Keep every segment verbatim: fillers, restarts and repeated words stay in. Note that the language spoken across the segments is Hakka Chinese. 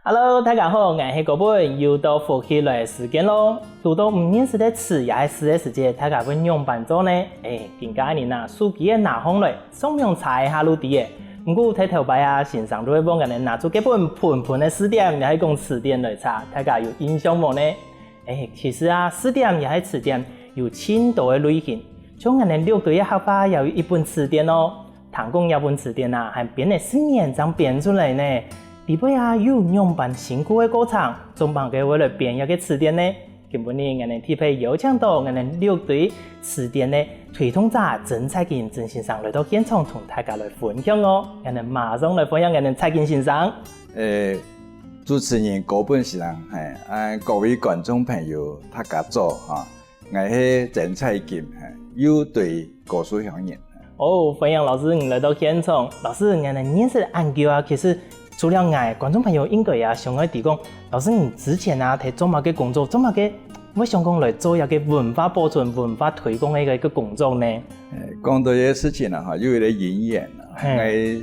Hello，大家好，𠊎係高本，又到福氣來个時間咯。堵到毋認識个詞也係事个時節，大家會仰般做呢？誒，今下人啊，手機仔拿䟘來，上網查一下就知了。毋過在頭擺啊，先生都會問𠊎等拿出該本歕歕个字典，也係講詞典來查，大家有印象無呢？誒，其實啊，字典也係詞典有盡多个類型，像𠊎等六堆个客話也有一本詞典哦。 聽講這本詞典啊，還編了四年正編出來呢。裡背啊，又有仰般辛苦个過程，仰般个會來編這个詞典呢？今晡日𠊎等特別邀請到𠊎等六堆詞典个推動者曾彩金曾先生來到現場同大家來分享哦。𠊎等馬上來歡迎𠊎等彩金先生。誒，主持人高本先生，嘿，啊，各位觀眾朋友，大家早哈。 𠊎係曾彩金，嘿，六堆高樹鄉人。哦，歡迎老師你來到現場。老師，𠊎等認識恁久啊，其實除了𠊎，觀眾朋友應該也想愛知講，老師你之前啊，在做麼个工作，做麼个會想講來做一个文化保存、文化推廣个一个工作呢？誒，講到這个事情啊，哈，有一个因緣啊，嘿。𠊎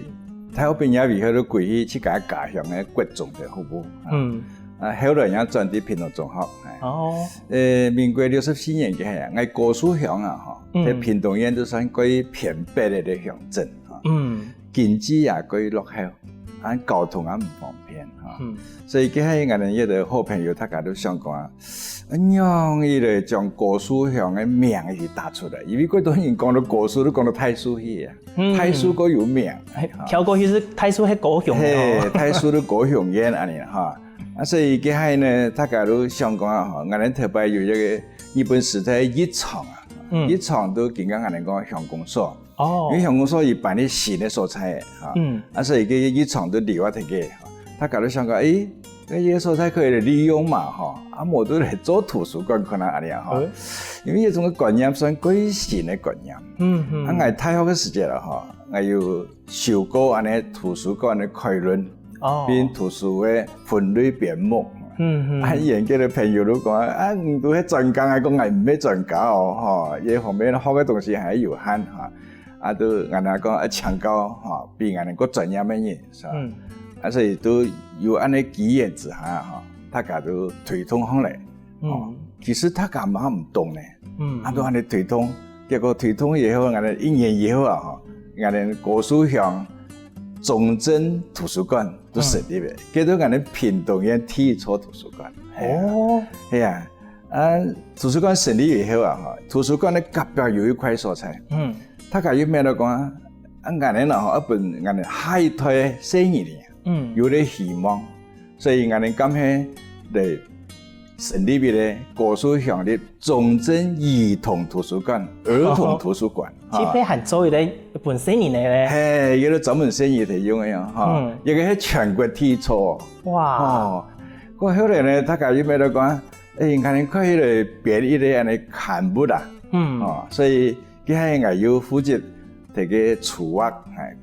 大學畢業以後就歸去自家家鄉个國中个服務。嗯。啊，後來也轉到屏東中學。誒。哦。 呃，民國六十四年該下啊，𠊎高樹鄉啊，吼，嗯。在屏東縣都算較偏北个鄉鎮，吼。嗯。經濟也較落後，啊，交通也毋方便，吼。嗯。所以該下𠊎等一个好朋友，大家都想講啊，仰仔來將高樹鄉个名去打出來，因為較多人講到高樹，都講到大樹去啊。嗯。大樹較有名。嘿，跳過去係大樹係高雄个哦。嘿，大樹都高雄縣恁仔，哈。 啊，所以該下呢，大家都想講啊，吼，𠊎等頭擺有一个日本時代个浴場啊，嗯。浴場都今下𠊎等講鄉公所。哦。因為鄉公所佢搬去新个所在，哈。嗯。啊，所以該浴場都留啊忒个，哈。大家都想講，誒，該个所在可以來利用嘛，吼，啊，無就來做圖書館，可能恁仔，吼。誒。因為這種个觀念算較新个觀念。嗯，嗯。啊，𠊎大學个時節了，吼，𠊎有 修過恁仔圖書館个概論，哦。並圖書个分類編目。嗯，嗯。啊，研究个朋友都講，啊，你都係專家，𠊎講𠊎毋係專家哦，吼，這方面學个東西還有限，哈。啊，都𠊎等講，啊，請教，吼，比𠊎等較專業个人，係吧？嗯。啊，所以都有恁仔機緣之下，吼，大家都推動䟘來。 哦，嗯。其實大家嘛毋懂呢。嗯，啊，都恁仔推動，結果推動以後，𠊎等一年以後啊，吼，𠊎等高樹鄉中正圖書館都成立了，嗯。該就𠊎等屏東縣第一座圖書館。哦。係啊，啊，圖書館成立以後啊，吼，圖書館个隔壁有一塊所在，嗯。大家又想到講啊，啊，𠊎等啊，吼，愛分𠊎等下一代細人仔，嗯。有个希望。 所以𠊎等今下來成立一个高樹鄉立中正兒童圖書館、兒童圖書館，哦。哈。特別還做一个分細人仔个咧。嘿，一个專門細人仔用个呀，哈。嗯。一个係全國第一座。哇。哦，過後來呢，大家又想到講，誒，𠊎等可以來編一个恁仔刊物啊。嗯。哦，所以該下𠊎又負責這个籌劃，誒，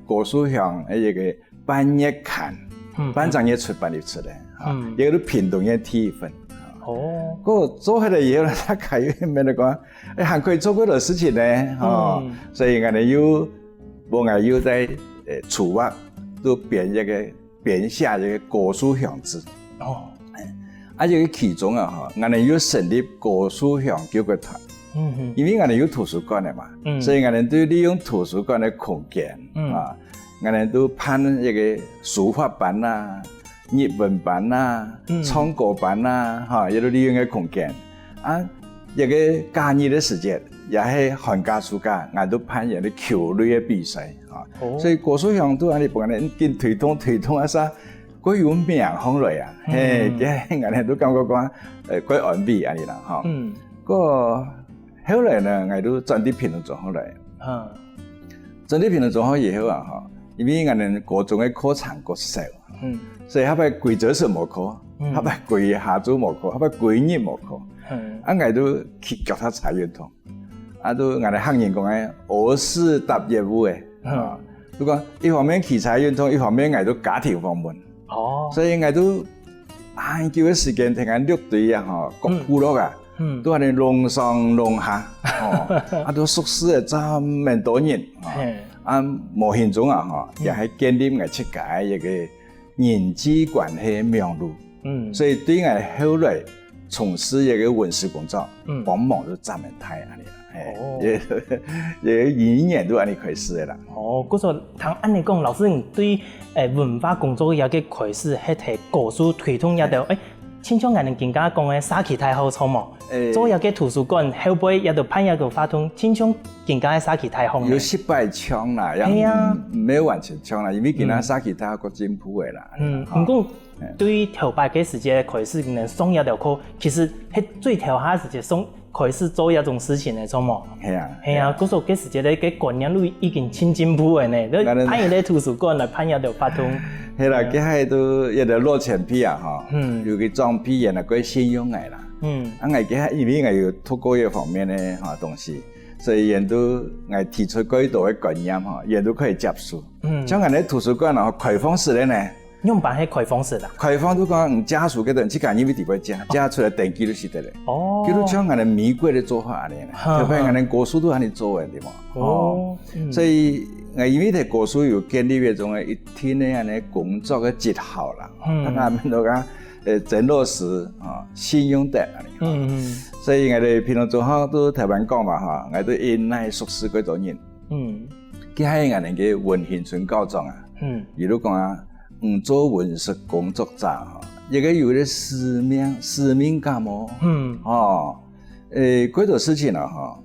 高樹鄉个一个 半月刊，嗯，半隻月出版一次个，哈，嗯。這个係屏東个第一份。哦。該做下來以後呢，大家又想到講，誒，還可以做較多事情呢，吼。嗯。所以𠊎等又，無𠊎又在，誒，籌劃，都編一个，編寫一个高樹鄉誌。哦。誒，啊，這个其中啊，吼，𠊎等又成立高樹鄉救國團。嗯哼。因為𠊎等有圖書館个嘛，嗯。所以𠊎等就利用圖書館个空間，嗯。啊， 𠊎等都辦一个書法班啊、日文班啊、嗯。唱歌班啊，哈，也都利用个空間。啊，一个假日个時節，也係寒假、暑假，𠊎都辦一个球類个比賽，哈。哦。所以高樹鄉都恁仔分𠊎等緊推動、推動啊，煞較有名䟘來啊，嘿，嗯。該𠊎等都感覺講，呃，較安慰恁仔啦，哈。嗯。過後來呢，𠊎都轉到屏東中學來。嗯。 轉到屏東中學以後啊，吼，因為𠊎等高中个課程較少，嗯。所以下擺歸朝晨無課，嗯。下擺歸下晝無課，下擺歸日無課。嗯。啊，𠊎都騎腳踏車運動，啊，都𠊎等客人講个，屙屎搭業務个，嗯。啊，就講一方面騎車運動，一方面𠊎都家庭訪問。哦。所以𠊎都 恁久个時間，聽𠊎六堆啊，吼，各部落啊，嗯。嗯。都恁仔攏上攏下，吼，啊，都熟識个遮爾多人，吼。嘿。啊，無形中啊，吼，嗯。也係建立𠊎自家个一个人際關係網路。嗯。所以對𠊎後來從事一個文史工作，嗯。幫忙就盡大恁樣啦。嘿，哦。也，也因緣就恁樣開始个啦。哦，故所聽恁樣講，老師你對，誒，文化工作个一個開始，係在高樹推動這條，誒，親像𠊎等今下講个社區大學著無？誒。做這個圖書館，後背這條辦這條活動，親像今下个社區大學呢。有失敗腔啦，也係啊。毋，毋係完全腔啦，因為今下社區大學較進步个啦。嗯，吼。毋過，嘿。對頭擺个時節開始，能上這條課，其實係最頭下時節上，開始做這種事情个，著無？係啊，係啊，係啊。故所該時節个，个觀念都已經盡進步个呢，就恁樣。辦一個圖書館來辦這條活動。係啦，嗯。該下都有兜老前輩啊，吼，嗯。有個長輩原來過信用𠊎啦。嗯。啊，𠊎該下因為𠊎有讀過這方面个，吼，東西，所以佢都，𠊎提出過多个觀念，吼，佢都可以接受。嗯。像𠊎个圖書館啊，開放式个呢， 仰般係開放式啊？開放就講，嗯，借書个人自家入去裡背借，借出來登記就使得了。哦。就像𠊎等美國个做法恁樣呢，哈，特別𠊎等高樹都恁樣做个，著無？哦，嗯。所以，𠊎因為在高樹有建立一種个一定个恁樣工作个績效啦，嗯。大家們都講，呃，曾老師啊，信用得恁樣。嗯，嗯。所以𠊎等平常中學都台灣講嘛，吼，𠊎都因為熟識幾多人。嗯。佢還有𠊎等个溫興春校長啊，嗯。佢都講啊， 嗯，做文史工作者吼，一個有一個使命，使命感哦。嗯。哦，誒，幾多事情啊，吼，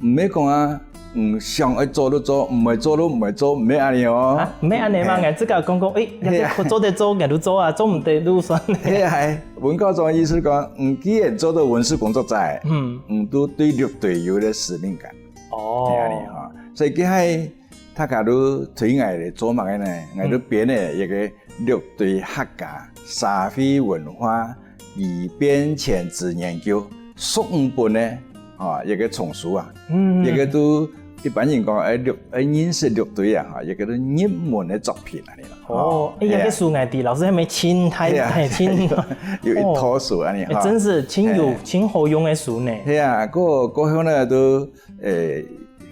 毋係講啊，嗯，想愛做就做，毋愛做就毋愛做，毋係恁樣哦。啊，毋係恁樣嘛，嘿。𠊎自家講講，誒，係啊。這個做得做，𠊎就做啊，做毋得就算了。係啊，係。文校長个意思講，嗯，既然做到文史工作者，嗯。嗯，都對六堆有一個使命感。哦。係恁樣哈。所以佢還 大家都推𠊎來做麼个呢？𠊎都編了一個六堆客家社會文化與變遷之研究，屬五本个，啊，一個叢書啊。嗯。一個都一般人講，哎，六，哎，認識六堆啊，哈，一個都入門个作品啊，你啦。哦，哎，這個書𠊎知，老師還無清，太，係啊，太清楚。有一套書啊，你哈。哎，真是清有，哎。清好用个書呢。係啊，過，過後呢，都 誒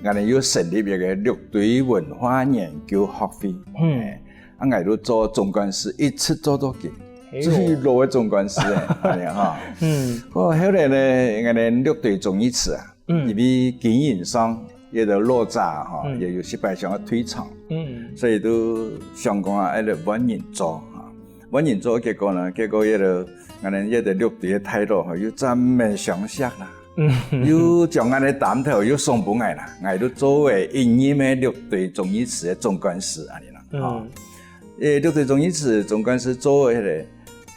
，𠊎等又成立一個六堆文化研究學會。嗯。誒，啊，𠊎都做總幹事，一直做到今，哎喲。最老个總幹事誒，恁樣哈。嗯。哦，後來呢，𠊎等六堆忠義祠啊，嗯。因為經營上有兜落差哈，嗯。也有失敗想要退場，嗯。所以都想講啊，愛來換人做哈。換人做，結果呢，結果這個，𠊎等這個六堆个大樓哈，又專門相惜啦。 嗯。又將𠊎个擔頭又送分𠊎啦，𠊎就做為一任个六堆忠義祠个總幹事恁樣啦，嗯。吼。誒，六堆忠義祠總幹事做个，接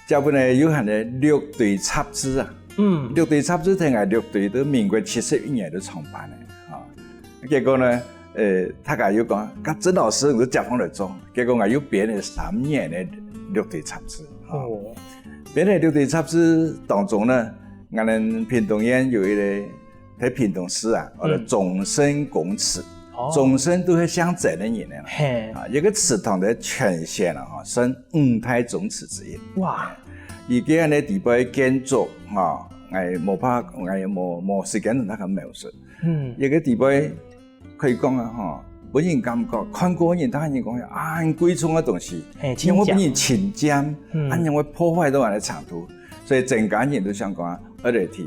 下來又喊个六堆雜誌啊。嗯。六堆雜誌在𠊎六堆到民國七十一年就創辦个，吼。結果呢，誒，大家又講，該曾老師你就接棒來做，結果𠊎又編了三年个六堆雜誌，吼。哦。編了六堆雜誌當中呢， 𠊎等屏東縣有一個，在屏東市啊，嗯。安到忠聖公祠。哦。忠聖都係姓曾个人呢。嘿。啊，一個祠堂个全縣啊，吼，算五大宗祠之一。哇。佢个恁樣底背建築，吼，𠊎無法，𠊎無，無時間同大家描述。嗯。這個底背 可以講啊，吼，分人感覺，看過个人，大家人講，啊，恁貴重个東西，嘿，仰會分人侵佔，侵佔。嗯。啊，仰會破壞到恁樣程度。所以曾家人都想講啊，愛來提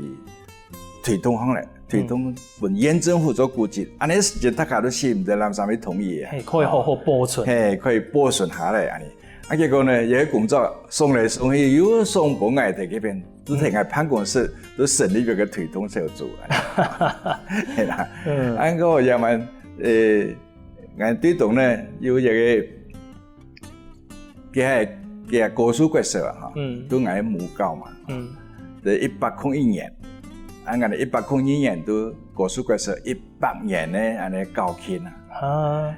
推動項來，推動分縣政府做古蹟，嗯。恁樣時節大家都信毋得，人啥物同意啊。嘿，可以好好保存。嘿，可以保存下來，恁樣。 啊，結果呢，這個工作送來送去，又送分𠊎在這邊，就在𠊎辦公室，就成立一個推動小組，係啦。嗯。啊，𠊎也蠻，呃，𠊎對中呢，有一個，佢係，佢係高樹國小啊，哈，嗯。都𠊎母校嘛，嗯。在一百空一年，啊，𠊎一百空一年都高樹國小一百年个恁樣校慶啊。啊。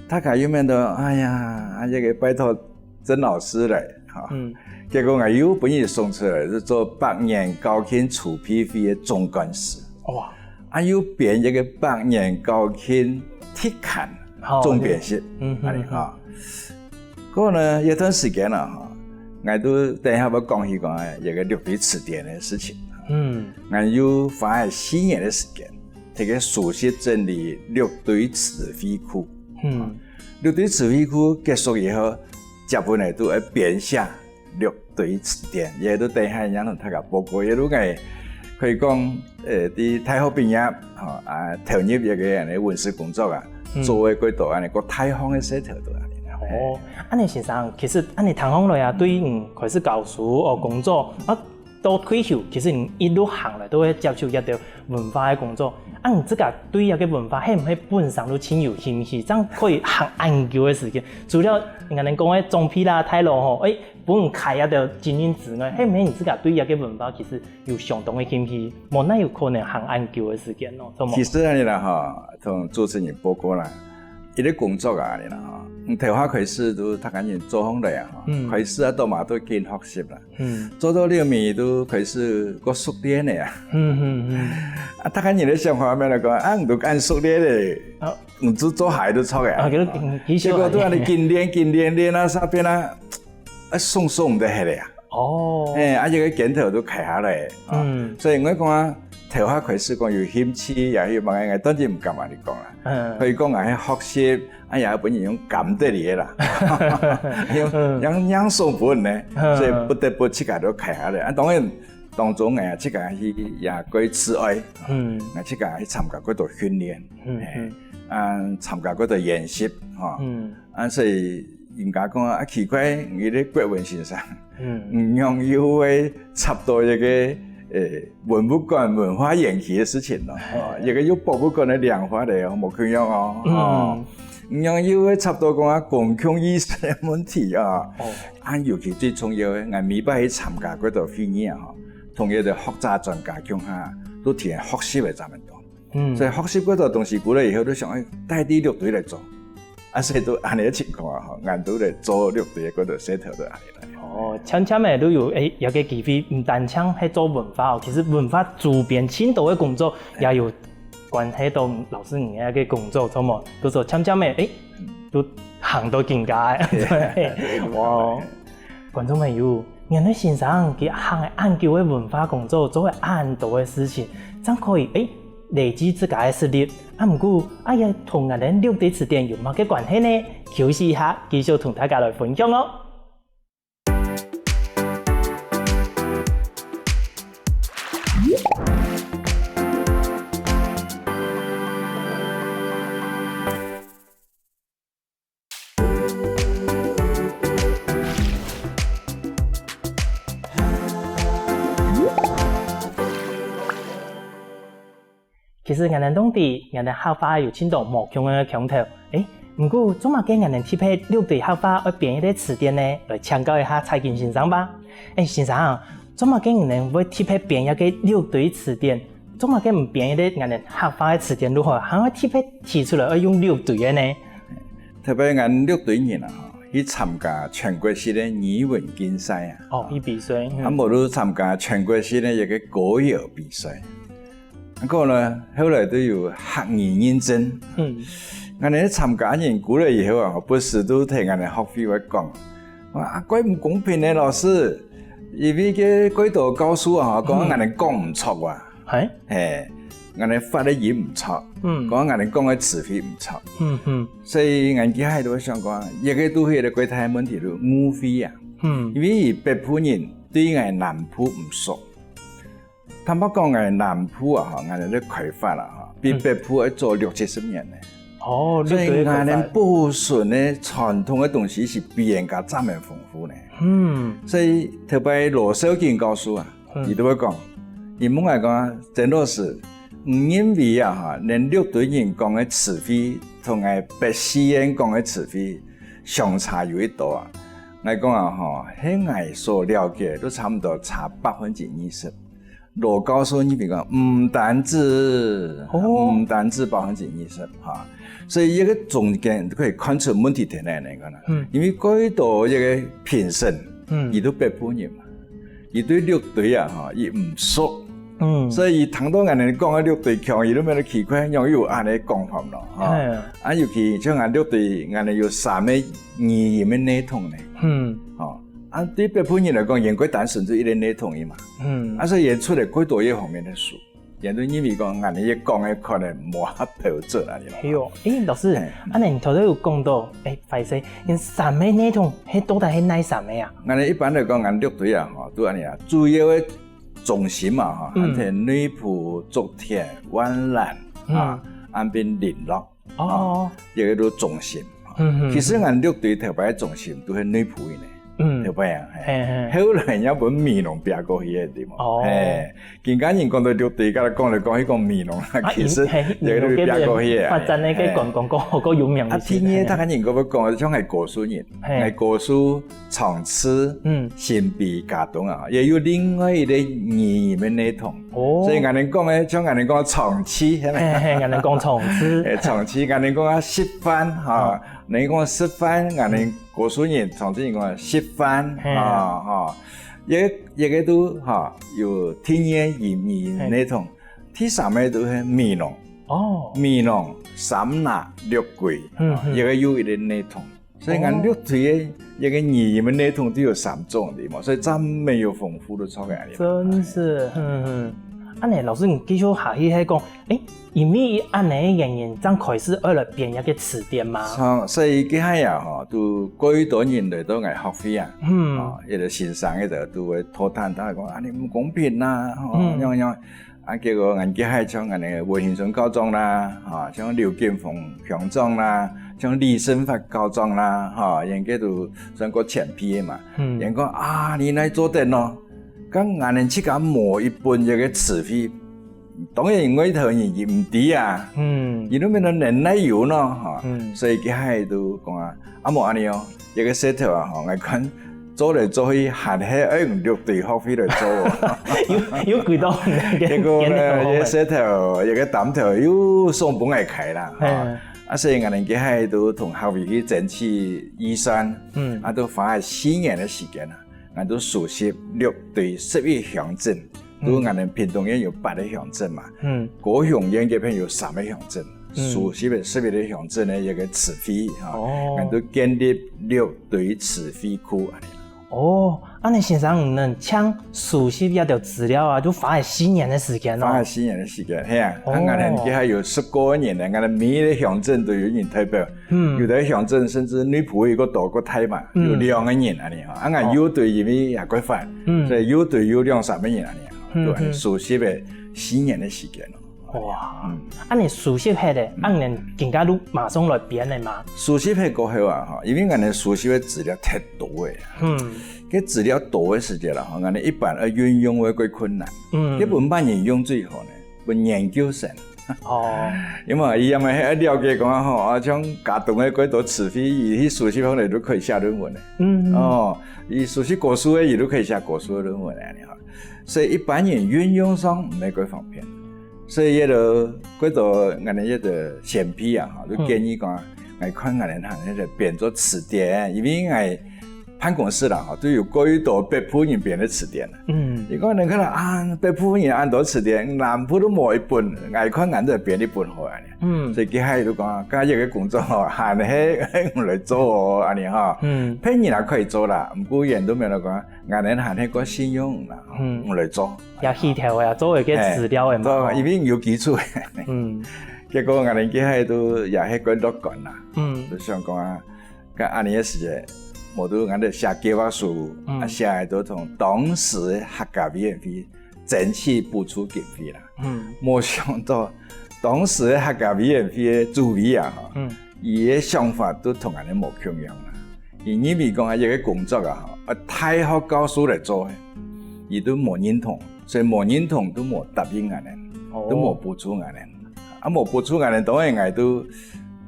大家又面到，哎呀，啊，這個拜託曾老師來，哈。嗯。結果𠊎又分佢送出來，係做百年校慶籌備會个總幹事。哇。啊，又編一個百年校慶特刊，好，總編輯，嗯哼，恁樣哈。嗯哼。過呢，一段時間了哈，𠊎都等一下愛講起講，哎，這個六堆辭典个事情。嗯。𠊎又花了四年个時間， 特別收集整理六堆詞彙庫。嗯。六堆詞彙庫結束以後，接下來都愛編寫六堆詞典，也都等下讓同大家報告，也都係可以講，呃，在大學畢業，吼，啊，投入一个恁呢文史工作啊，嗯。做个幾多恁呢，過大項个事頭都恁呢。哦，恁呢先生，其實恁呢聽下來啊，對於你開始教書哦，工作啊，到退休，其實你一路行來都會接觸一兜文化个工作。啊，你自家對這个文化係毋係本身都盡有興趣，正可以行恁久个時間？除了人家講个長輩啦、大老吼，誒，分你開一兜經驗之外，係毋係你自家對這个文化其實有相當个興趣？無，哪有可能行恁久个時間咯，著無？其實恁呢啦吼，同主持人報告啦，一个工作啊，恁呢啦吼，你頭下開始都大家人做好來啊吼，嗯。開始啊，都嘛都緊學習啦。 嗯。做到了尾都開始過熟練个啊。嗯，嗯，嗯。啊，大家人个想法咩來講，啊，你都恁熟練个，啊。你做，做下都著个啊。啊，佢都，嗯，佢結果都恁呢緊練，緊練，練啊，煞變啊，啊，鬆鬆毋得忒个啊。哦。哎，啊，這个肩頭都開下來，啊。嗯。所以𠊎講啊，頭下開始講有興趣，也有麼个，當然毋敢恁呢講啦。嗯。可以講啊，係學習， 哎呀，本人用甘得个啦，用，嗯。用，用手本呢，嗯。所以不得不自家都開下來。啊，當然，當中哎，自家去也過自愛，嗯。啊，自家去參加過多訓練，嗯，嘿，嗯。啊，參加過多研習，吼。嗯。啊，所以人家講啊，奇怪，你个國文先生，嗯。你仰又會插到一个，誒，文物館、文化園區个事情咯，哦，一个有博物館个量化个哦，無共樣哦，嗯。哦。 你仰又會插到講啊公共藝術个問題啊。哦。啊，尤其最重要个，𠊎每擺去參加幾多會議啊，吼，同一兜學者專家共下，都提學習个咱們多。嗯。所以學習幾多東西過來以後，都想，哎，帶到六堆來做。啊，所以都恁呢个情況啊，吼，𠊎都來做六堆个幾多事頭都恁呢來。哦，漸漸个都有，誒，有个機會，毋單淨係做文化哦，其實文化周邊盡多个工作也有 關係到老師你个工作，著無？就說漸漸个，誒，就行到更加个。對，哇，觀眾朋友，原來先生佢行恁久个文化工作，做个恁多个事情，正可以，誒，累積自家个實力。啊，毋過，哎呀，同𠊎等六堆詞典有麼个關係呢？休息一下，繼續同大家來分享哦。 其實𠊎等都知，𠊎等客話有盡多無共樣个腔調。誒，毋過做麼个𠊎等特別六堆客話愛編一個詞典呢？來請教一下蔡金先生吧。誒，先生啊，做麼个你等會特別編一個六堆詞典？做麼个毋編一個𠊎等客話个詞典就好，還愛特別提出來愛用六堆个呢？特別𠊎六堆人啊，去參加全國性个語文競賽啊。哦，去比賽，嗯。啊，無就參加全國性个一個歌謠比賽。 毋過呢，後來都有客語認證。嗯。𠊎等參加人過來以後啊，不時都聽𠊎等學會會講，啊，怪毋公平呢，老師，因為該該兜教授啊，講𠊎等講毋著啊。係？嘿，𠊎等發个音毋著，嗯。講𠊎等講个詞彙毋著。嗯，嗯。所以𠊎等下都會想講，這個都係一個最大个問題，就誤會啊。嗯。因為北部人對𠊎等南部毋熟。 坦白講，𠊎南部啊，吼，𠊎等个開發啊，吼，比北部愛早六七十年呢。哦，所以𠊎等保存个傳統个東西係比人家恁樣豐富呢。嗯。所以特別羅紹錦教授啊，佢都會講，佢問𠊎講啊，曾老師，你認為啊，吼，𠊎等六堆人講个詞彙同𠊎北四縣講个詞彙相差有幾多啊？𠊎講啊，吼，係𠊎所了解，都差毋多差百分之二十。 羅教授認為講，毋單止，哦。毋單止百分之二十哈，所以這個中間可以看出問題在哪裡呢？嗯。因為過多這個評審，嗯。佢都北部人嘛，佢對六堆啊，哈，佢毋熟，嗯。所以佢聽到𠊎等講个六堆腔，佢都感覺奇怪，仰有恁樣講法咯，哈。哎呀。啊，尤其像𠊎六堆，𠊎等有三個語言个系統呢，嗯。吼， 啊，對北部人來講，佢蓋單純就一個系統个嘛。嗯。啊，所以佢出了蓋多這方面个書。人都認為講，𠊎等个講个可能無遐標準恁樣咯。係哦，誒，老師，嘿。恁樣你頭先有講到，誒，壞勢，𠊎等三个系統，係到底係哪三个啊？𠊎等一般來講，𠊎等六堆啊，吼，都恁樣啊，主要个中心嘛，吼，嗯。恁樣內埔、竹田、萬巒，嗯。啊，恁樣麟洛。 哦。啊，這个都中心。嗯，嗯，其實𠊎六堆頭擺个中心都係內埔个呢。嗯。頭擺啊，嘿。嘿，嘿。後來人家分美濃撇過去个地方。哦。嘿，今下人講到六堆，跟佢講來講去講美濃啊，啊，其實嘿，這个都撇過去个。發展个觀光，嘿。講，講，講，講有名个。啊，第二，大家人講要講，像𠊎高樹人，嘿。𠊎高樹 長治，嗯。新埤、佳冬啊，也有另外一個語言个系統。哦。所以𠊎等講个，像𠊎等講長治，係無？嘿，嘿，𠊎等講長治。誒，長治，𠊎等講啊，十番，哈，哦。你講十番，𠊎等高樹人、長治人講十番，嘿。哈，哈。也，也个都，哈，有天然語言个系統。嘿。第三个都係美濃。哦。美濃、三林、六龜，嗯，嗯。也个有一個系統。 所以𠊎六堆个一個語言个系統都有三種个嘛，所以真係有豐富个出來。真是，嗯，嗯。恁樣，老師，你繼續下去係講，誒，因為恁樣个原因，正開始愛來編一個詞典嘛。所，所以這下啊，吼，都過多人來到𠊎學會啊，嗯。吼，有个先生个就都會討論，佢講，啊，你毋公平啊，吼，嗯。樣樣。 啊，結果𠊎這下像𠊎等个溫興春校長啦，吼，像劉錦峰鄉長啦，像李勝發校長啦，吼，𠊎等都算過前輩个嘛。嗯。𠊎等講，啊，你哪做得呢？該𠊎等自家無一本這個詞彙，當然外頭人佢毋知啊。嗯。佢都無能力有呢，吼。嗯。所以佢還都講啊， 啊，無恁樣哦，這個事頭啊，吼，𠊎看做來做去，還係愛用六堆學會來做哦。有，有幾多人个結果呢，這個事頭，這個擔頭又送分𠊎㧡啦，吼。嘿。啊，所以𠊎等這下都同學會去爭取預算，嗯。啊，都花了四年个時間啊，𠊎都收集六堆十一鄉鎮， 都𠊎等屏東縣有八個鄉鎮嘛，嗯。高雄縣這片有三個鄉鎮，嗯。收集个十一個鄉鎮个一個詞彙，吼，哦。𠊎都建立六堆詞彙庫恁樣。哦，恁樣先生，你等淨收集這兜資料啊，就花了四年个時間咯。花了四年个時間，係啊，哦。啊，𠊎等這下有十個人呢，𠊎等每一個鄉鎮都有人代表， 嗯。有个鄉鎮甚至內埔个个多个大嘛，嗯。有兩個人恁樣吼。啊，𠊎六堆因為也較闊，嗯。所以六堆有兩三個人恁樣，嗯，就恁樣收集个四年个時間咯。哇，嗯。啊，你收集忒个，嗯。啊，你今下就馬上來編个嘛？收集忒過後啊，吼，因為𠊎等收集个資料忒多个，嗯。該資料多个時節啦，吼，𠊎等一般愛運用會較困難。嗯。該分麼人用最好呢？分研究生。 哦。因為佢也係愛了解講啊，吼，啊，像佳冬个幾多詞彙，佢去收集翻來都可以寫論文个。嗯，嗯。哦，佢收集高樹个，佢都可以寫高樹个論文个，恁樣吼。所以一般人運用上毋係較方便。所以這兜幾多，𠊎等這兜先輩啊，吼，都建議講，嗯。𠊎看𠊎等行，該个編做詞典，因為𠊎 辦公室啦，吼，都有幾多北部人編个詞典。嗯。你講人看到啊，北部人恁多詞典，南部都無一本，𠊎看𠊎都編一本好恁樣。嗯。所以佢還都講，該這個工作吼，還係毋來做哦，恁樣吼。嗯。別人也可以做啦，毋過人都無來講，𠊎等還係較信用啦，嗯。毋來做。也起頭呀，做一個資料个嘛，嘿，做，吼。因為有基礎。嗯。結果𠊎等佢還都也係較樂觀啦。嗯。就想講啊， 該恁樣个時節，無就𠊎兜寫計畫書，嗯。啊，寫个都同當時个客家委員會爭取補助經費啦。嗯。無想到，當時个客家委員會个主委啊，吼，嗯。佢个想法都同𠊎兜無共樣啦。佢認為講啊，這個工作啊，吼，啊，大學教授來做个，佢都無認同，所以無認同都無答應𠊎兜，哦。都無補助𠊎兜。 啊，無補助𠊎兜，當然𠊎都，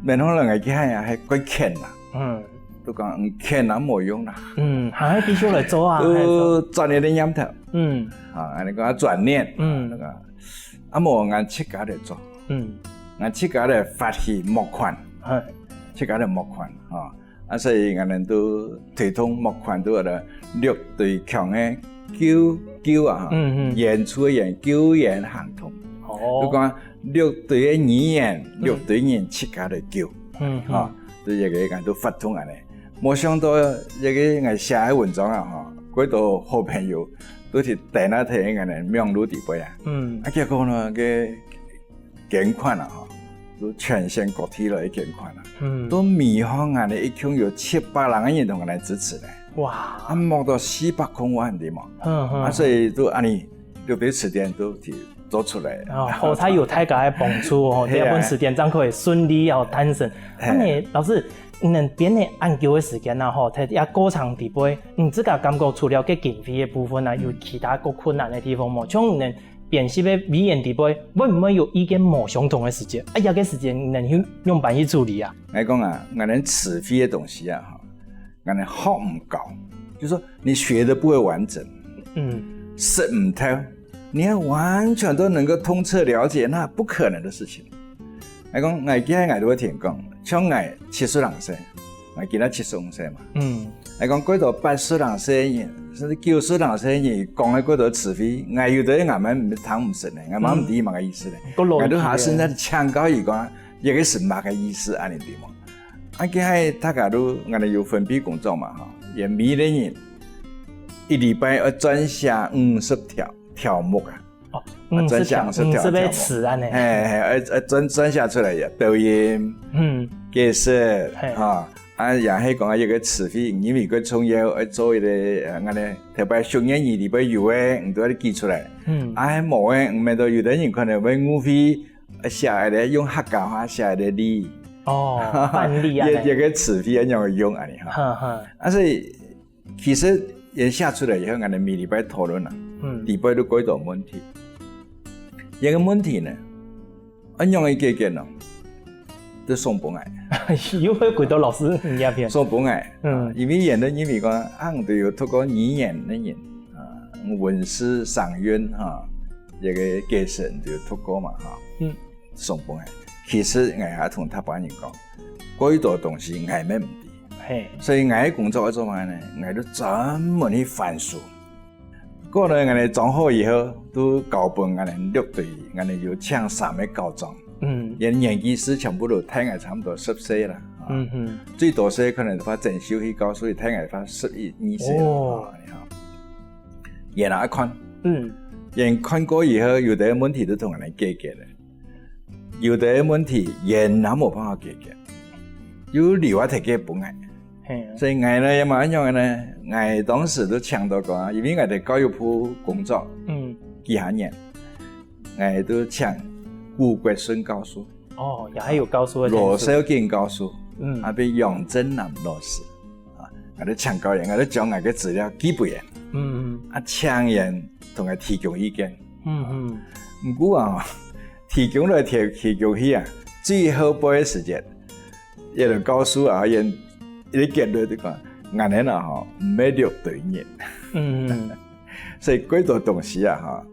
面向來𠊎去看啊，還較譴啦。嗯。都講，嗯，譴啊，無用啦。嗯，還係繼續來做啊，都轉一個念頭。嗯。啊，恁樣講啊，轉念。嗯。那個，啊，無，𠊎自家來做。嗯。𠊎自家來發起募款。係。自家來募款，啊。 啊，所以𠊎兜都推動募款，都有个六堆腔个救，救啊，嗯，嗯。援助个援，救援行動。哦。就講六堆个語言，嗯。六堆人自家來救。嗯，嗯。吼，就這個𠊎兜發動恁樣。無想到這個𠊎寫个文章啊，吼，幾多好朋友都去等啊，等𠊎等網路底背啊。嗯。啊，結果呢，該捐款啊，吼，都全省各地來捐款啊。嗯。都每項啊，一共有七百零個人同𠊎等支持呢。哇。啊，募到四百空萬，對無？嗯，嗯。啊，所以都恁呢，六堆詞典都去做出來。哦，好彩有大家个幫助哦，係啊。這本詞典正可以順利哦誕生。係。恁呢，老師，你等編了恁久个時間啊，吼，在這過程底背，你自家感覺除了該經費个部分啊，有其他較困難个地方無？像你等編輯个委員底背，會毋會有意見無相同个時節？啊，這个時節你等去仰般去處理啊？𠊎講啊，𠊎等詞彙个東西啊，吼，𠊎等學毋高，就說你學得不會完整，嗯。識毋透，你要完全都能夠通徹了解，那不可能的事情。𠊎講，𠊎今日𠊎都會聽講，像𠊎七十零歲，𠊎今日七十五歲嘛。嗯。𠊎講，過到八十零歲人，甚至九十零歲人講个過多詞彙，𠊎有兜𠊎乜聽毋識呢，𠊎乜毋知麼个意思呢。嗯。𠊎都下先在請教佢講，這个係麼个意思，恁呢對無？啊，該下大家都，𠊎等有分配工作嘛，吼，也每個人一禮拜愛撰寫五十條，條目啊。哦，啊，五十條，五十個詞恁呢。係，係，愛，愛撰，撰寫出來呀，讀音，嗯。解釋，係。哈，啊，也係講啊，一個詞彙，因為佢重要，愛做一個，呃，恁呢，特別訓練你裡背有个，你都愛記出來。嗯。啊，無个，毋免到有个人可能會誤會，寫个咧，用客家話寫个例。哦，範例啊，一，一個詞彙愛仰般用恁呢哈。哈哈。啊，所以 其實也寫出來以後，𠊎等每禮拜討論啊，嗯。裡背都幾多問題。這個問題呢，愛仰般解決呢？就送分𠊎。又會歸到老師你那片。送分𠊎。嗯。因為人都認為講，啊，你都有讀過語言个人，啊，文字、聲韻，哈，這個解釋你都有讀過嘛，哈。嗯。送分𠊎。其實𠊎還同大部分人講，幾多東西𠊎乜毋知。 嘿。所以𠊎个工作愛做麼个呢？𠊎就專門去翻書。過來𠊎等裝好以後，都交分𠊎等六堆，𠊎等有請三個校長。嗯。佢等年紀係全部都大𠊎差不多十歲啦。啊。嗯哼。最大歲可能話曾秀去教書，大𠊎話十一二歲啦。哦。啊，恁樣。佢等愛看。嗯。佢等看過以後，有个問題都同𠊎等解決了。 有个問題，佢等也無辦法解決，又留下忒个分𠊎。嘿啊。所以𠊎呢，也無恁樣个呢，𠊎當時都請到講，因為𠊎在教育部工作，嗯。幾下年，𠊎都請古國順教授。哦，也還有教授个天數。羅少錦教授，嗯。啊，還有楊振南老師。 啊，𠊎就請教佢，𠊎就將𠊎个資料寄分佢。嗯，嗯。啊，請佢同𠊎提供意見。嗯，嗯。毋過啊，提供來提，提供去啊，最後尾个時節，佢个教授啊，佢个結論就講，𠊎等啊吼，毋係六堆人。嗯，嗯。所以幾多東西啊吼，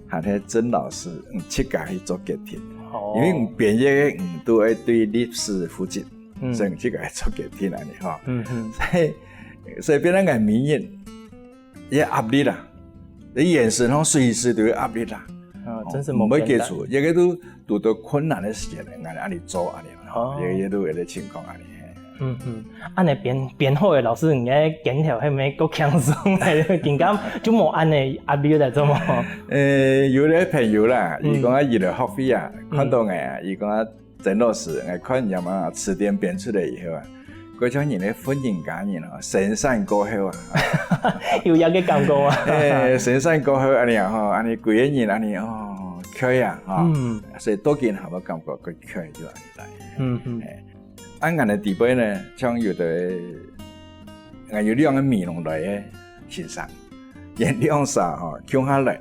還係曾老師，嗯，自家去做決定。哦。因為你編譯个，嗯，都愛對歷史負責。 嗯。所以自家做決定恁呢吼。嗯哼。所以，所以變成𠊎每日也壓力啦，你眼神吼隨時都有壓力啦。啊，真係無簡單。毋會記住，這個都堵到困難个時節，𠊎恁呢做恁呢，哦。這個也都有个情況恁呢。嗯哼，恁呢編，編好个老師，你个肩頭係毋係較輕鬆个？緊張就無恁呢壓力了，做無？呃，有个朋友啦，嗯。佢講啊，佢个學費啊，嗯。看到𠊎啊，佢講啊， 曾老師，𠊎看你嘛，詞典編出來以後啊，該種人个婦人家人哦，生產過後啊。有這個感覺啊。哎，生產過後恁呢啊，吼，恁呢歸個人恁呢，哦，𤸁啊，吼。嗯。所以到今還會感覺佢𤸁就恁呢來。嗯，嗯。哎，恁樣个底背呢，像有个，𠊎有兩個美濃來个先生， 佢兩儕吼，共下來，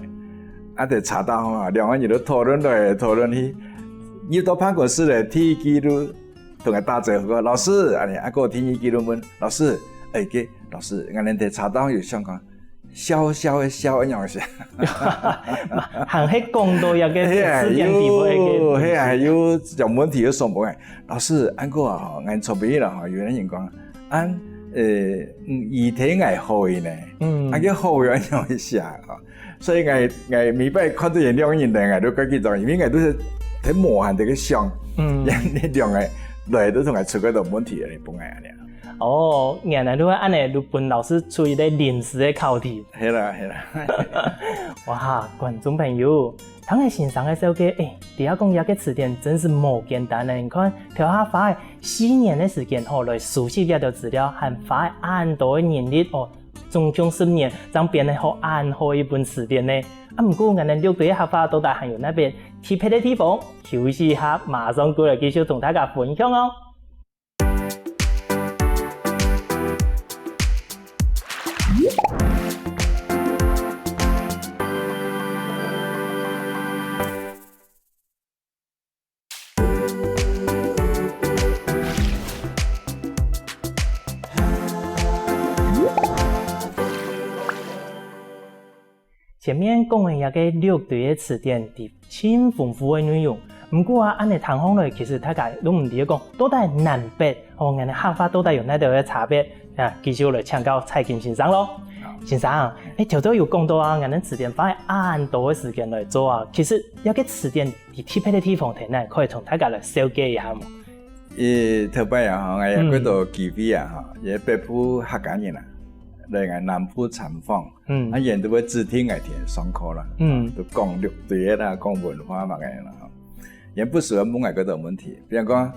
啊，在茶道吼，兩個人就討論來討論去。入到辦公室了，第一句就同𠊎打招呼講：「老師！」恁呢，啊，過第二句就問：「老師，哎，該，老師，𠊎等在茶道有想講，笑笑个笑，恁樣寫。」還係講到一個字典底背个。係啊，有，係啊，有，有問題就送分𠊎。老師，恁樣啊，吼，𠊎做朋友啦，吼，有人講， 恁，呃，嗯，佢聽𠊎好个呢，嗯。啊，佢好个恁樣寫吼。所以𠊎，𠊎每擺看到佢兩個人呢，𠊎都較緊張，因為𠊎都係在無閒在該想，嗯。佢兩個來都同𠊎出幾多問題，恁呢分𠊎恁呢。哦，原來就係恁仔，就分老師出一個臨時个考題。係啦，係啦。哇，觀眾朋友，聽著先生个紹介，欸，這下講這個詞典真係無簡單呢。你看，頭下花了四年个時間吼，來收集這兜資料，還花了恁多个人力哦，總共十年，正編得好恁好一本詞典呢。啊，毋過𠊎等六堆个客話到底還有哪兜特別个地方？休息一下，馬上過來繼續同大家分享哦。 前面講个這個六堆个詞典，佢盡豐富个內容。毋過啊，恁仔聽下來，其實大家都毋知講，到底南北，哦，𠊎等客話到底有哪兜个差別？啊，繼續來請教蔡金先生咯。好。先生，欸，頭先有講到啊，𠊎等詞典花恁多个時間來做啊，其實這個詞典佢特別个地方在哪，可以同大家來紹介一下無？ 欸，頭擺啊，吼，𠊎有幾多機會啊，吼，有北部客家人啊，來𠊎南部參訪，嗯。啊，佢等都會指定𠊎去上課啦，嗯。都講六堆个啦，講文化麼个啦，吼。佢等不時會問𠊎幾多問題，比如講，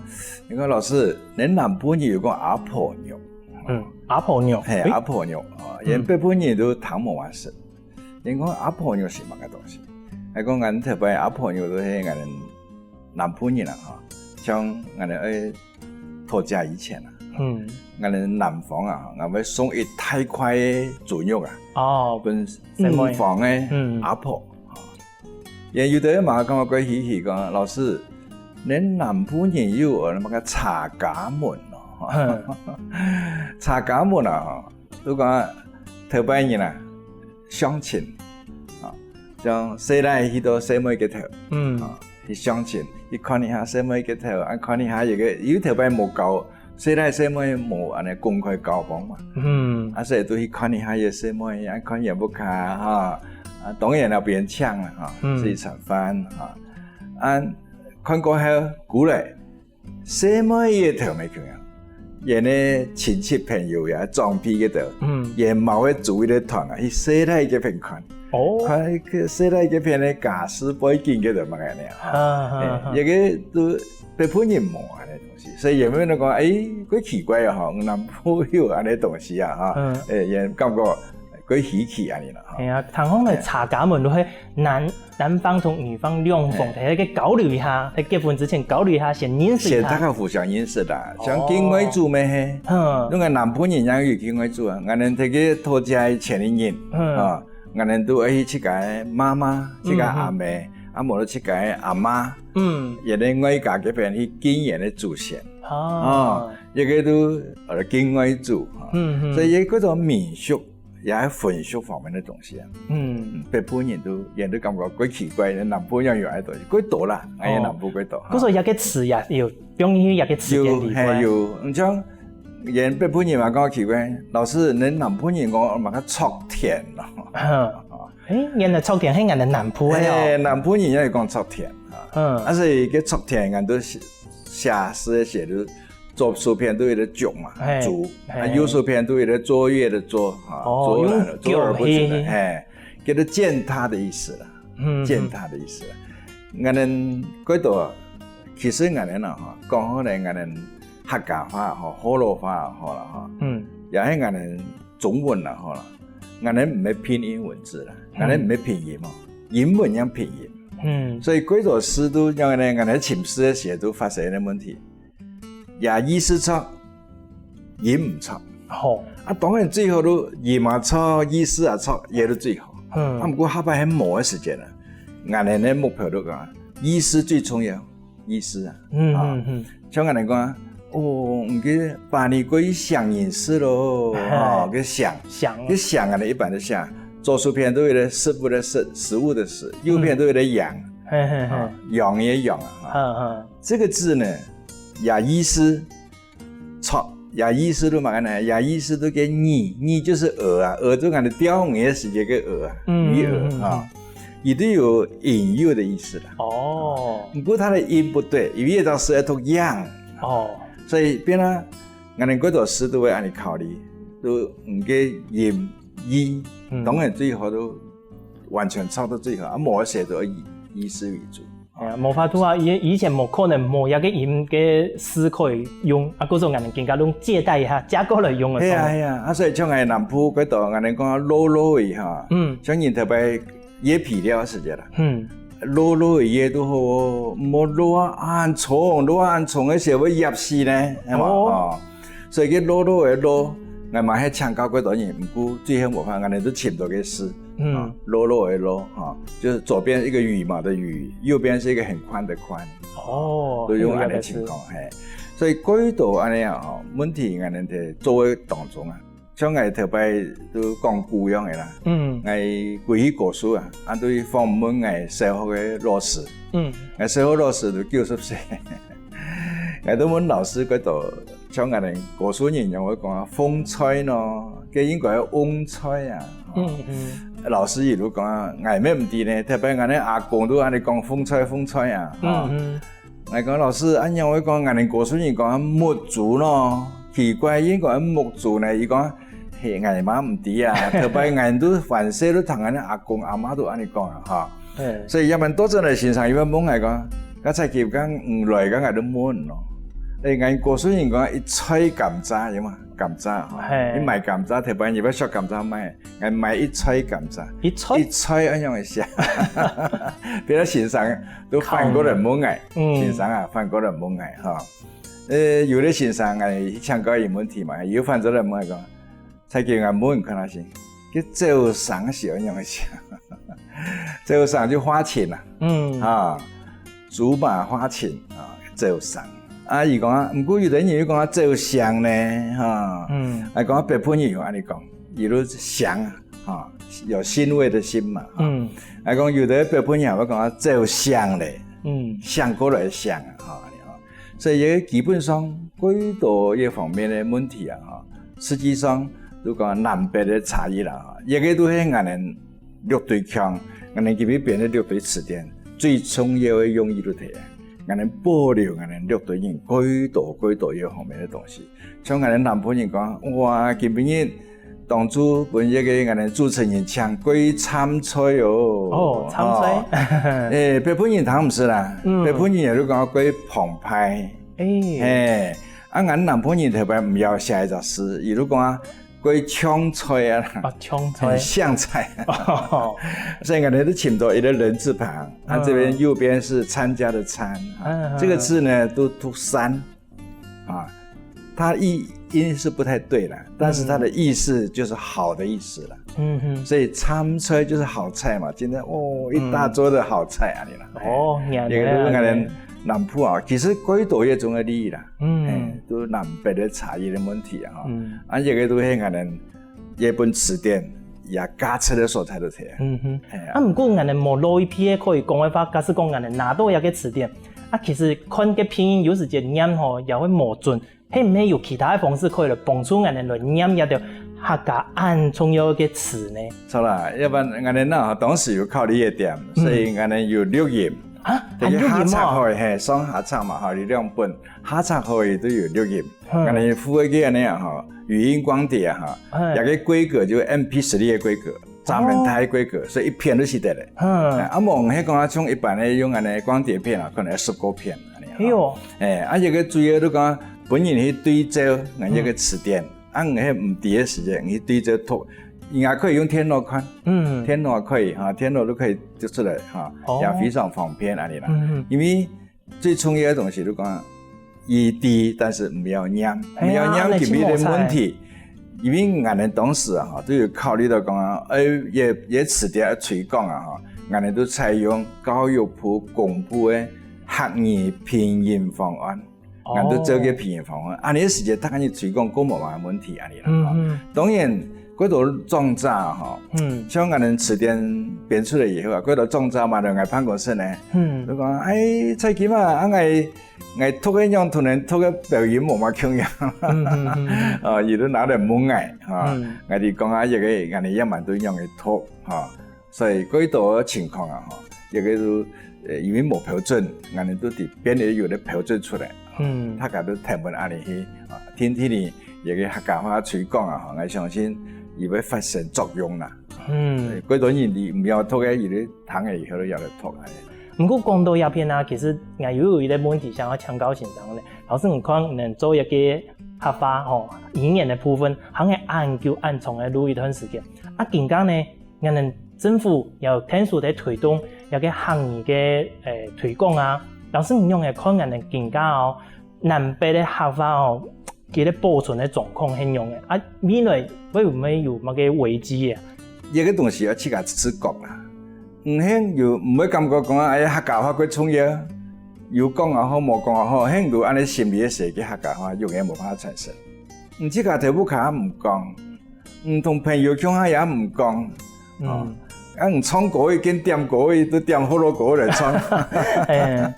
佢講：「老師，你等南部人有講阿婆肉？」嗯，阿婆肉，係，欸？阿婆肉，吼，佢等北部人都聽無啊識。 人講阿婆肉係麼个東西？𠊎講𠊎等頭擺阿婆肉都係𠊎等南部人啊，吼，像𠊎等愛討食以前啊，嗯。𠊎等南方啊，𠊎會送一大塊个豬肉啊，哦，分女方个，嗯。阿婆。佢等有兜嘛感覺怪稀奇，講：「老師，你等南部人有學麼个查家門哦？」嗯。查家門啊，吼， 就講頭擺人啊，相親，啊，像細倈去到細妹个頭，嗯。啊，去相親，去看一下細妹个頭，啊，看一下這個，因為頭擺無交，細倈細妹無恁仔公開交往嘛。嗯。啊，所以就去看一下這細妹，啊，看佢屋下，哈，啊，當然愛分人請啦，哈，嗯。食一餐飯，哈。啊，看過後，過來， 細妹个頭尾共樣，佢等个親戚朋友呀、長輩个頭，嗯。佢等嘛會組一個團啊，去細倈該片看。哦。看該細倈該片个家世背景該兜麼个呢，哈。啊，啊，啊。欸，這個都北部人無恁仔東西，所以佢等就講，欸，怪奇怪啊，吼，南部有恁仔東西啊，哈。嗯。欸，佢等感覺怪稀奇恁仔啦，哈。係啊，聽講个查家門就係男 男方同女方兩方，嘿。大家交流一下，在結婚之前交流一下，先認識一下。先大家互相認識啦，哦。像敬外祖乜係，嗯。因為南部人也有敬外祖啊，𠊎等在該討食个前一日，嗯。啊，𠊎等都愛去自家个媽媽、自家阿姆，嗯，嗯。啊，無就自家个阿嬤，嗯。佢等外家該片去敬佢等个祖先。哦。啊，這個都，呃，敬外祖，啊。嗯，嗯。所以這個種民俗 也係婚俗方面个東西啊。嗯。嗯，北部人都，佢等都感覺怪奇怪，南部仰有恁仔東西，怪多啦，𠊎等南部怪多。哦。故所這個詞也有，放入去這個詞典裡背。有，係有，你像佢等北部人嘛講奇怪，老師，你等南部人講麼个輟田咯？嗯。哦。欸，原來輟田係𠊎等南部个哦。欸，南部人也有講輟田啊。嗯。啊，所以該輟田，𠊎等都寫，寫詩寫到 左手片都有一個左嘛，嘿，左，嘿。啊，右手片都有一個卓越的卓，啊，哦，卓然的，用左而不群的，右，嘿。嘿，叫做踐踏的意思啦，嗯，踐踏的意思啦。𠊎等過多，其實𠊎等啊，吼，講好來，𠊎等客家話也好，學老話也好啦，吼，嗯。也係𠊎等中文啦，好啦，𠊎等毋係拼音文字啦，嗯。𠊎等毋係拼音哦，英文樣拼音。嗯。所以過多字都仰仔呢，𠊎等尋字个時都發生个問題。 也意思著，音毋著。好。啊，當然最好都音也著，意思也著，這都最好。嗯。啊，毋過下擺係無个時間啊，𠊎等个目標就講，意思最重要，意思啊。嗯，啊，嗯，嗯。像𠊎等講，哦，毋過把你過去想人事咯，嗯。哦，該想，想。該想啊，一般都想，左手片都有一個食物的食，食物的食，右片都有一個陽，嗯。嘿，嘿，嘿。啊，陽也陽啊，哈。嗯，嗯。這個字呢， 也意思著，也意思都麼个呢？也意思都个語，語就係鵝啊，鵝就𠊎等釣魚个時節个鵝啊，嗯，魚鵝啊，嗯，嗯，嗯。佢都有引誘的意思啦。哦。毋過佢个音毋著，因為這隻字愛讀樣。哦。所以變啊， 𠊎等過多字都會恁樣考慮，都毋个音、意，嗯。當然最好都完全唱到最好，啊，無寫都以意思為主。哎呀，無法度啊，以以前無可能無一个音个字可以用，啊，故所𠊎等今下用借代一下，借過來用个。係啊，係啊，啊，所以像𠊎南部過多，𠊎等講落落雨哈，嗯。像人特別 醃肥料个時節啦。嗯。落落个醃都好哦，莫落啊恁重，落啊恁重个時會醃死呢，係嘛？哦。哦，所以个落落个落，𠊎嘛係請教過多人，毋過最後無法，𠊎等都尋到个字。嗯。啊，落落个落，啊，就是左邊一個雨嘛的雨，右邊是一個很寬的寬。哦，都用恁樣情況，很有意思。嘿。所以過多恁樣啊，吼，問題𠊎等在做个當中啊， 像𠊎頭擺都講古樣个啦，嗯。𠊎歸去高樹啊，啊，就去訪問𠊎小學个老師。嗯。𠊎小學老師都九十歲，𠊎都問老師，佢都像𠊎等高樹人樣會講啊，風吹咯，該應該係翁吹啊。嗯，嗯。老師佢都講啊，𠊎乜毋知呢，頭擺𠊎个阿公都恁樣講，風吹，風吹啊。嗯，嗯。 𠊎講：「老師，恁樣會講，𠊎等高樹人講目珠咯，奇怪，應該目珠呢？」佢講：「嘿，𠊎嘛毋知啊，頭擺𠊎都還細都聽𠊎阿公阿媽都恁樣講啊，哈。」嘿。所以這滿多陣來先生，佢問𠊎講：「該採萍講毋來，該𠊎都問咯。」誒，𠊎高樹人講一菜甘蔗，有嘛？甘蔗，哈。嘿。你買甘蔗，頭擺你愛削甘蔗賣， 𠊎買一菜甘蔗。一菜？一菜恁樣个寫。別个先生都反過來問𠊎，嗯。先生啊，反過來問𠊎，哈。呃，有个先生，𠊎請教佢問題嘛，佢反過來問𠊎講：「採萍啊，問你看下先，該朝生係恁樣个寫？」朝生就花錢啊，嗯。啊，竹馬花錢啊，朝生。啊，佢講啊，毋過有个人又講啊，朝香呢，哈。嗯。啊，講啊，北部人有恁樣講。 一路香啊，哈，有腥味的腥嘛，哈。嗯。啊，講有个北部人會講啊，朝香咧，嗯。香過來个香啊，哈，恁樣，哈。所以這个基本上，過多這方面个問題啊，哈，實際上，就講南北个差異啦，哈，這个都係𠊎等六堆腔，𠊎等今日編个六堆詞典，最重要个用意就在這，𠊎等保留𠊎等六堆人過多過多這方面个東西。 像𠊎等南部人講：「哇，今晡日當晝分這个𠊎等主持人請過參賽哦。」哦，參賽。哦。誒，北部人聽毋識啦，嗯。北部人也就講過澎湃。誒。嘿，啊，𠊎等南部人特別毋要寫一隻字，佢就講啊，過香菜啊啦。哦，香菜。很香菜。哦。所以𠊎等都尋到一個人字旁，啊，嗯。這邊右邊是參加的參，啊，嗯，嗯。這個字呢，都讀三。 啊，它意，音是不太對啦，但是它的意思就是好的意思啦。嗯哼。所以參菜就是好菜嘛，今天，哦，一大桌的好菜啊，你啦。哦，原來。這个都是𠊎等南部啊，其實過多這種个例啦，嗯。誒，都南北个差異个問題啊，哈。嗯。啊，這个都係𠊎等這本詞典也價值个所在就係。嗯哼。哎呀。啊，毋過𠊎等無老一輩可以講个話，假使講𠊎等拿到這个詞典， 啊，其實看該拼音有時節唸吼，也會無準，係毋係有其他个方式可以來幫助𠊎等來唸這兜客家恁重要个詞呢？著啦，要不然𠊎等呢，當時有考慮一點，嗯。所以𠊎等有錄音。啊，這个還有錄音哦？下冊可以，嘿，上下冊嘛，吼，有兩本，下冊可以都有錄音。嗯。𠊎等附一个恁樣吼，語音光碟啊，吼，嗯。這个規格就係M P three个規格。 專門大个規格，哦。所以一片就使得了。嗯。哎，啊，無係講啊，像一般个用恁樣光碟片啊，可能要十過片恁樣啊。哎喲。哎，啊，這个主要就講分人去對照，𠊎這个詞典，嗯。啊，你係毋知个時間，你去對照讀，你也可以用電腦看，嗯。電腦也可以哈，電腦都可以讀出來哈，哦。也非常方便恁樣啦。嗯，嗯。因為 最重要个東西就講，佢知，但是毋曉唸，哎呀，毋曉唸，恁樣今日个問題。因為𠊎等當時啊，吼，都有考慮到講啊，哎，這，這詞典个推廣啊，吼，𠊎等都採用教育部公布个客語拼音方案，哦。𠊎等都做个拼音方案。啊，恁樣時節，大家去推廣，過無麼个問題，恁樣啦，吼。嗯，嗯。當然， 過多長者吼，嗯。像𠊎等詞典編出來以後啊，過多長者嘛，來𠊎辦公室呢，嗯。就講：「哎，採萍啊，啊，𠊎，𠊎讀个樣同人讀个標音無麼共樣。」嗯，嗯，嗯，嗯。哦，佢都拿來問𠊎，哈。嗯。𠊎就講啊，這个，𠊎等也蠻多樣个讀，哈。所以過多情況啊，吼，這个都，呃，因為無標準，𠊎等都得編个有个標準出來，嗯。大家都聽分恁樣去，啊，定定个一个客家話推廣啊，吼，𠊎相信佢會發生作用啦。嗯。過多人你毋曉讀个，佢就聽个以後就曉得讀啊。毋過講到這片啊，其實𠊎又有一個問題想要請教先生呢。老師，你看，你做一個客話吼，語言个部分，行个恁久恁長个路一段時間，啊，今下呢， 𠊎等政府也有天數在推動這個客語个，誒，推廣啊。老師，你仰般看𠊎等今下哦，南北个客話哦，佢个保存个狀況係仰般个？啊，未來會毋會有麼个危機啊？這個東西愛自家自覺啦。毋係有，毋會感覺講啊，哎，客家話較重要，有講也好，無講也好，係有恁樣心理个時，該客家話永遠無辦法傳承。你自家在屋下毋講， 你同朋友共下也毋講，哦，嗯。啊，你唱歌仔，見點歌仔，都點學老歌仔來唱。哎。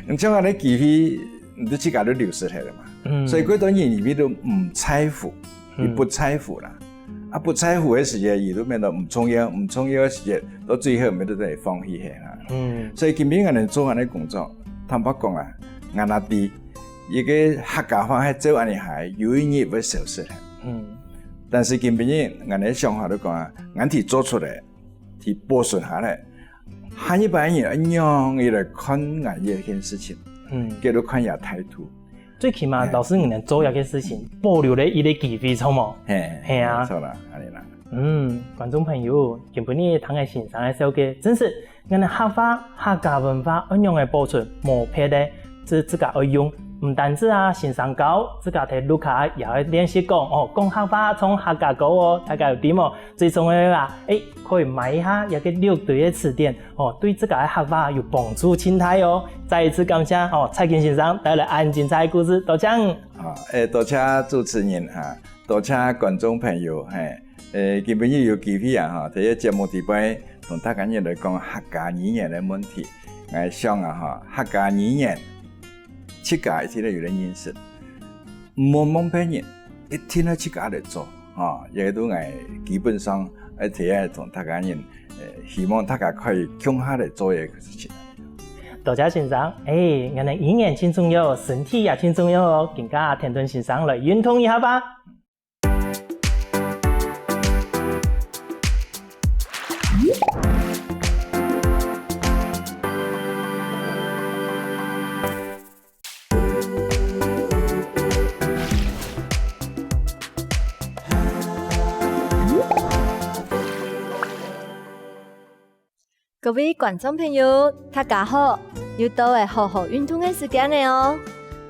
你像恁樣機會，你都自家都流失忒了嘛。嗯。所以，過多人佢都毋在乎，嗯。佢不在乎啦。啊，不在乎个時節，佢都變到毋重要，毋重要个時節，到最後，佢都得放棄忒啦。嗯。所以，今晡日𠊎等做恁樣个工作，坦白講啊，𠊎也知，一個客家話係照恁樣下，有一日會消失个。嗯。 但是今晡日，𠊎等想法就講啊，𠊎等做出來，去保存下來，下一擺人愛仰般來看𠊎這件事情，嗯。佢就看這態度。最起碼，哎。老師你能做這件事情，保留了一個機會，著無？嘿，係啊。無錯啦，恁樣啦。嗯，觀眾朋友，今晡日聽个先生个紹介，真是 𠊎等客話、客家文化愛仰般保存，無撇个，自，自家愛用。毋單止啊，先生教，自家在屋下也愛練習講，哦，講客話，唱客家歌哦，大家有知無？最重要啊，誒，可以買一下這個六堆个詞典，哦，對自家个客話有幫助盡大哦。再一次感謝，哦，蔡金先生帶來恁精彩个故事，多謝你。啊，誒，多謝主持人哈，多謝觀眾朋友，嘿。 誒，今晡日有機會啊，吼，在這節目底背同大家人來講客家語言个問題。𠊎想啊，吼，客家語言自家一定愛有个認識，毋好望別人，一定愛自家來做，吼。這個都𠊎基本上愛提來同大家人，誒，希望大家可以共下來做一個事情。多謝先生，誒，原來語言真重要，身體也真重要哦。今下田頓先生來運動一下吧。 各位觀眾朋友，大家好！又到了好好運動个時間了哦！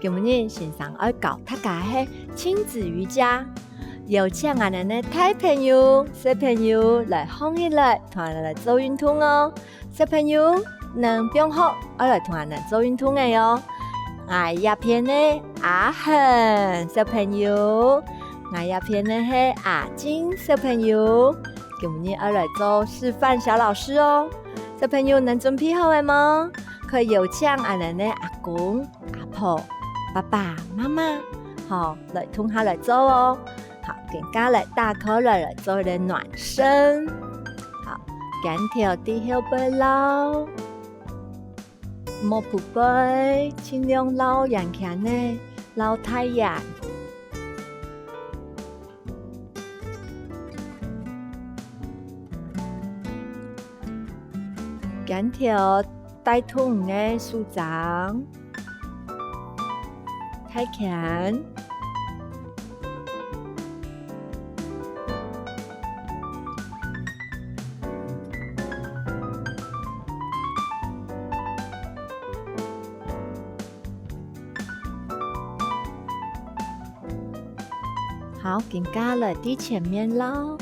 今晡日先生愛教大家个係親子瑜伽，邀請𠊎等个大朋友、細朋友來䟘起來，同𠊎等來做運動哦！小朋友，你放學愛來同𠊎等做運動个哦！𠊎這片个阿恆小朋友，𠊎這片个係阿靜小朋友。 今晡日愛來做示範小老師哦。小朋友，你準備好了無？可以邀請𠊎等个阿公、阿婆、爸爸、媽媽，好，來同下來做哦。好，今下來打開來，來做一個暖身。好，肩頭在後背撈，莫匍匐，盡量撈圓圈仔，撈大圓。 肩頭帶動你个手掌、大拳。 好，今下來在前面撈。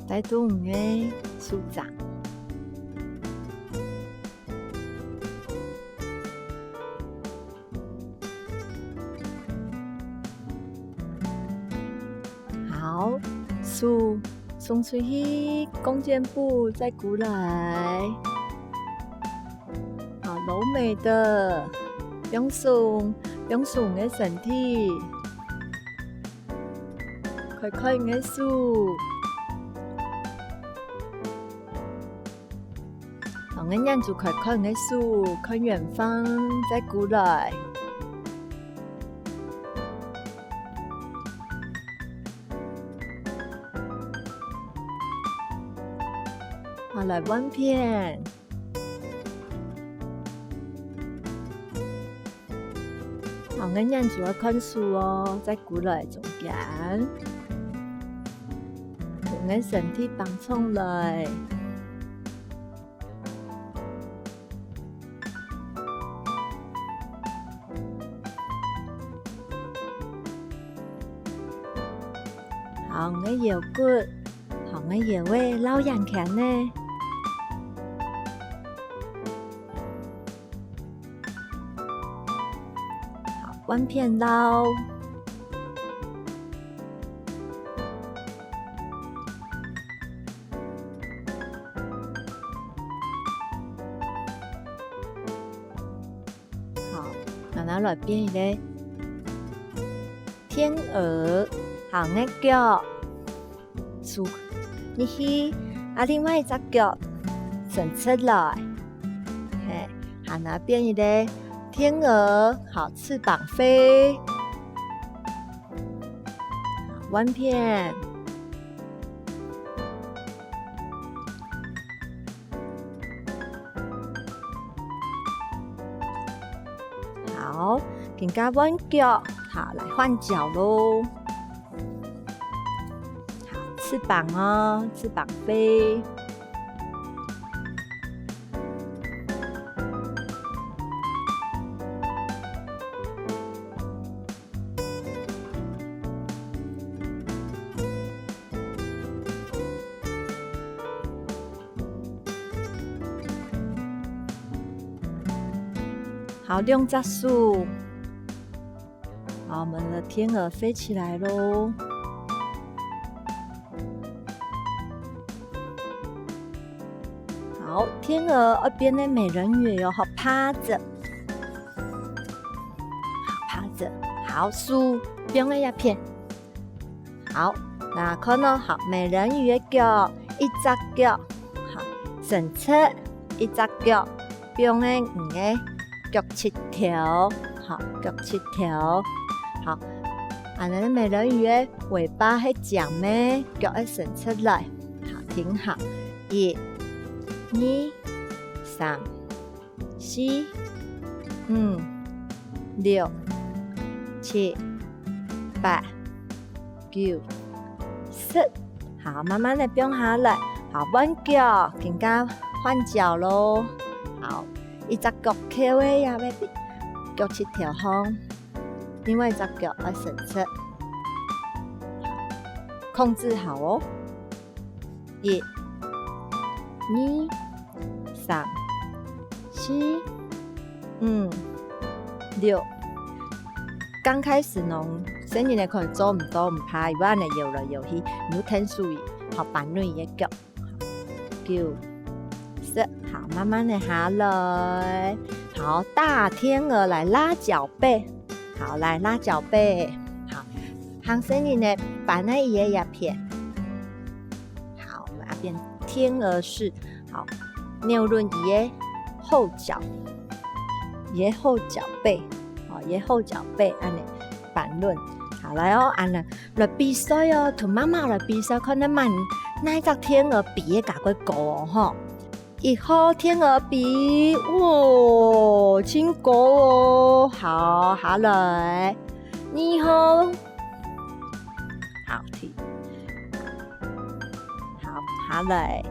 帶動你个手掌。 好，手送出去，弓箭步再過來。好，柔美的，放鬆，放鬆你个身體，開開你个手。𠊎眼珠開開，𠊎手看遠方，再過來。好，來換片。 好，𠊎眼珠愛看手哦，再過來中間，同𠊎身體放鬆來。好，𠊎腰骨，好，𠊎腰仔，摎圓圈呢。 好，換片囉。好，𠊎拿來變一個天鵝，好，𠊎腳 手入去，啊，另外一隻腳伸出來，係，還拿變一個天鵝，好，翅膀飛，換片。 好，今下換腳，好，來換腳囉。好，翅膀哦，翅膀飛。 好，兩隻手。好，我們的天鵝飛起來囉。好，天鵝愛變个美人魚喲，好，趴著。好，趴著。好，手放个一片。 好，來看哦，好，美人魚个腳，一隻腳，好，伸直，一隻腳，放个你个腳膝頭，好，腳膝頭，好，恁呢美人魚个尾巴係尖个，腳愛伸出來，好，停好，一、二、三、 四、五、六、七、八、九、十。好，慢慢个放下來。好，換腳，今下換腳囉。好，一隻腳翹个也會腳膝頭項，另外一隻腳愛伸直。控制好哦。 一、二、三、四、五、六。剛開始呢，細人仔可能做毋到，毋怕，佢會恁呢搖來搖去，你就𢯭手佢，好，扳等佢个腳。九、十，好，慢慢个下來。好，大天鵝來拉腳背。 好，來，拉腳背。好，還細人仔扳个佢个一片。好，我們這邊天鵝式。好，扭等佢个後腳，佢个後腳背。好，佢个後腳背，恁呢扳等。好，來哦，恁呢，來比賽哦，同媽媽來比賽，看哪，哪一隻天鵝飛个較過高哦，吼。 一號天鵝飛，哇，真高哦！好，下來。二號，好，停。好，下來。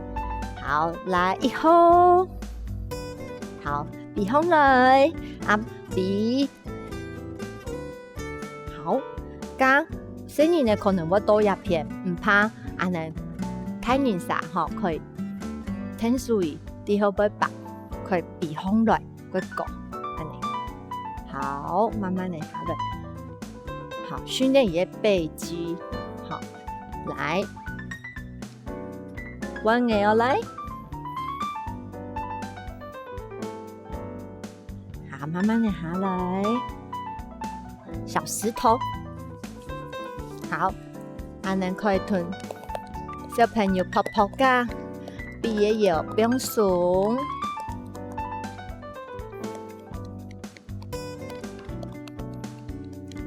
好，來，一號。好，飛上來。啊，飛。 好，該細人仔可能會到這片，毋怕，恁呢大人儕吼，可以𢯭手佢，在後背爬，可以飛上來，過高，恁呢。好，慢慢个下來。好，訓練佢个背肌。好，來，換𠊎哦，來。 好，慢慢个下來。小石頭。好，恁呢可以同小朋友拍拍肩，比个腰放鬆。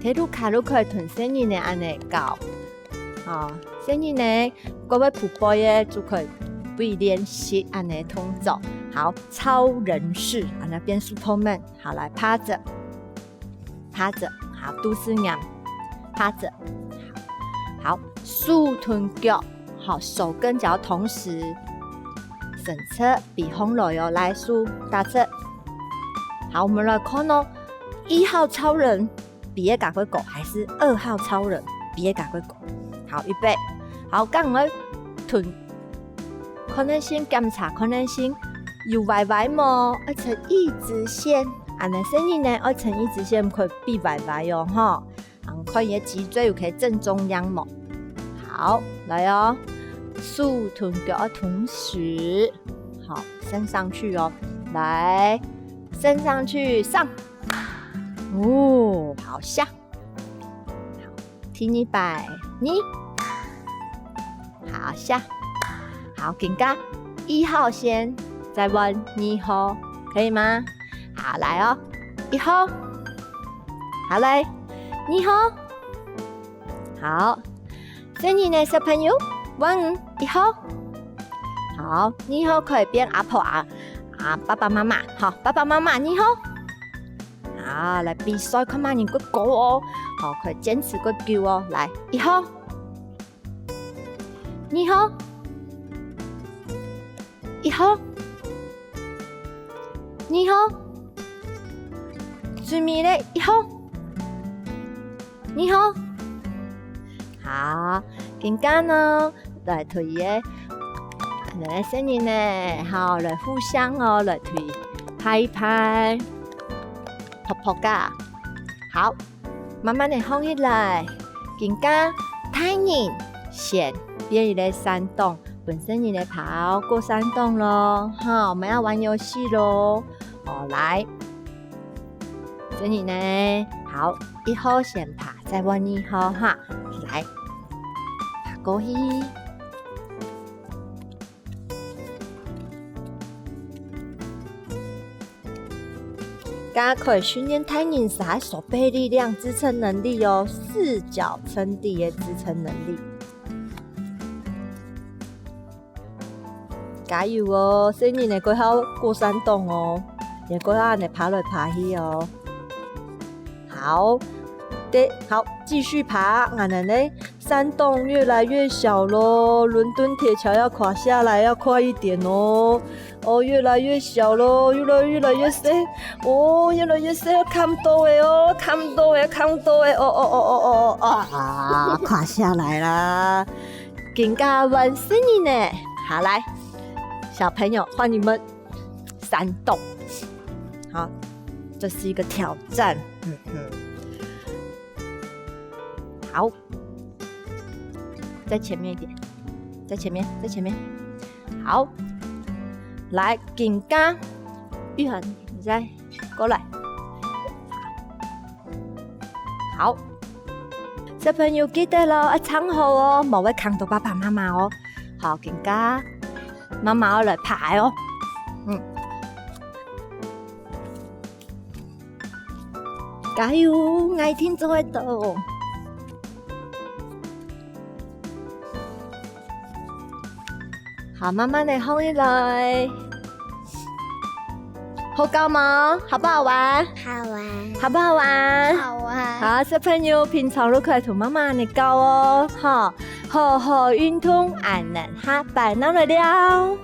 在路口就可以同細人仔恁仔搞。哦，細人仔，各位父母个就可以會練習恁仔動作。好，超人式，恁仔變Superman。好，來，趴著，趴著，好，肚屎仰，趴著。好，手同腳，好，手跟腳同時伸直，比紅來哦，來，手打直。好，我們來看哦，一號超人 比个較過高，還係二號超人比个較過高？好，預備。好，該𠊎同可能性檢查可能性有歪歪無？愛成一直線，恁仔細人仔愛成一直線，毋可以比歪歪哦，吼。嗯，看你个脊椎有可以正中央無？好，來哦，手同腳愛同時，好，伸上去哦，來，伸上去，上。 哦，好，下。好，第二擺，二。好，下。好，今下一號先，再換二號，可以嗎？好，來哦，一號。好，來，二號。好， 細人仔小朋友，換你，一號。好，二號可以變阿婆啊，啊，爸爸媽媽，好，爸爸媽媽，二號。好，來比賽，看麼人較高哦。好，可以堅持較久哦。來，一號。二號。 一號，二號，最尾咧，一號，二號。好，今下呢，來同佢个，來細人仔，好，來互相哦，來同佢拍一拍，噗噗啊。好， 慢慢仔䟘起來，今下大人先變一個山洞，分細人仔爬過山洞囉，哈，𠊎等愛玩遊戲囉。好，來，細人仔，好，一號先爬，再換二號哈，來，爬過去。 該可以訓練大人儕手背力量、支撐能力哦，四腳撐地个支撐能力。加油哦，細人仔，過好過山洞哦，也過好恁仔爬來爬去哦。好，對，好，繼續爬，恁仔呢， 山洞越來越小囉，倫敦鐵橋要垮下來，要快一點哦。哦，越來越小囉，越來，越來越細。哦，越來越細，看毋到欸哦，看毋到欸，看毋到欸，哦，哦，啊，垮下來啦。今下換細人仔，好，來，小朋友，換你們山洞。好，這是一個挑戰。嗯哼。 好，再前面一點，再前面，再前面。好，來，今下，玉涵，你再過來。好，小朋友記得囉，愛站好哦，莫會囥到爸爸媽媽哦。好，今下，媽媽愛來爬哦。嗯。 加油，𠊎一定做得到。好，慢慢仔䟘起來。好搞嗎？好不好玩？好玩。好不好玩？好玩。好，小朋友，平常就可以同媽媽恁仔搞哦，吼。好好運動，恁仔下擺正來尞。